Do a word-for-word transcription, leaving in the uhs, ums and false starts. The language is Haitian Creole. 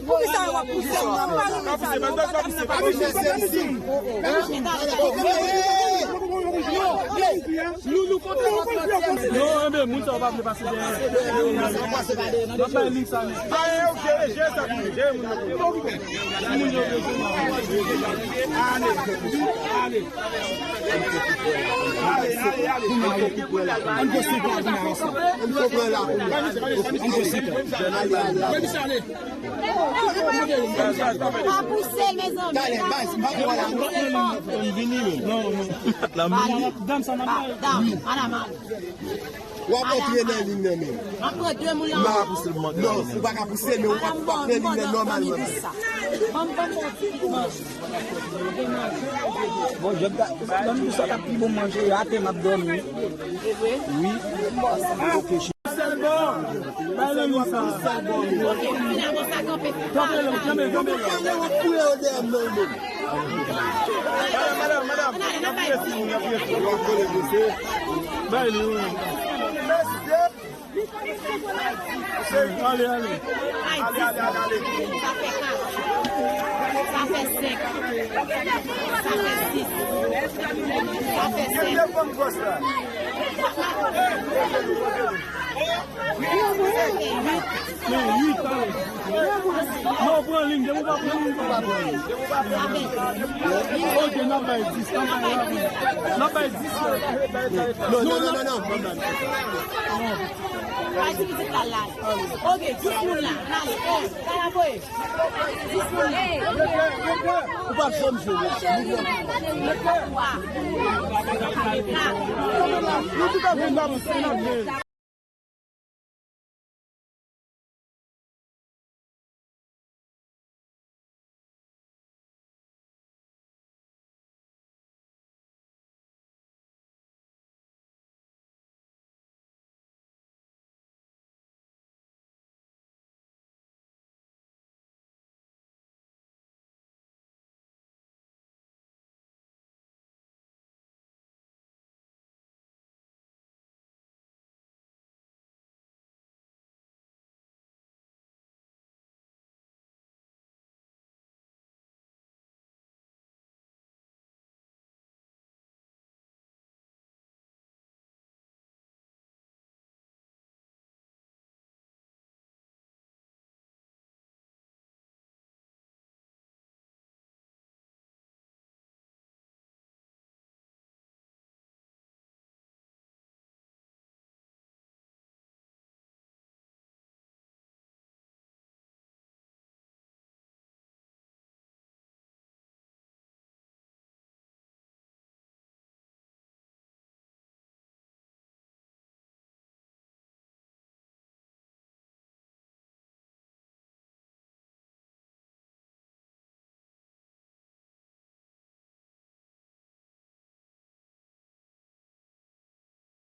Poukisa w ap pouse m nan? Pa pouse, pa pouse, pa pouse. Non, enben, moun sa yo pa vle pase dèyè. N ap bay lig sa nèt. Ti moun yo bezwen. Ale, ale. Ann pran senk la kounya ansanm. Ann pran la kounya. Ann pran senk la. Ale, ale, ale. Pa pouse l, mezanmi. Talè, baz, m pa pran la. Vini, non, non. Dam sa nan bay. Dam, madanm, ale. W ap antre nan liy nan menm. M ap pran de moun la. M pa ka pouse l, m antre nan liy nan. Non, ou pa ka pouse l, men w ap, w ap pran liy nan nòmalman. Ban m, ban m yon ti kou manje. Bon, jòb ta, ban m di sa ta pi bon manje, atè m ap dòmi. E vre? Wi. Ok, sèl bò. Bay lè nou sa. Ok, finaman sa kanpe. Kanpe lè, kanpe, kanpe lè. Madanm, madanm, madanm, n ap vire sou moun, n ap vire sou moun. Bay li, wi. Ale, ale. Ale, ale, ale, ale. Sa fè kat. Sa fè senk. Sa fè sis. Sa fè sèt. Sa fè uit. Men uit, ale. Non, pran liy, depi w pa pran liy, w pa pran liy. Ok, n ap bay dis, n ap bay dis. N ap bay dis la. Non, non, non, non, non. Pa di mizik la, la. Ok, dis moun la. Ale, eh, pa la voye. Dis moun la. Ou pa janm jwe. Nou tout ap jwe.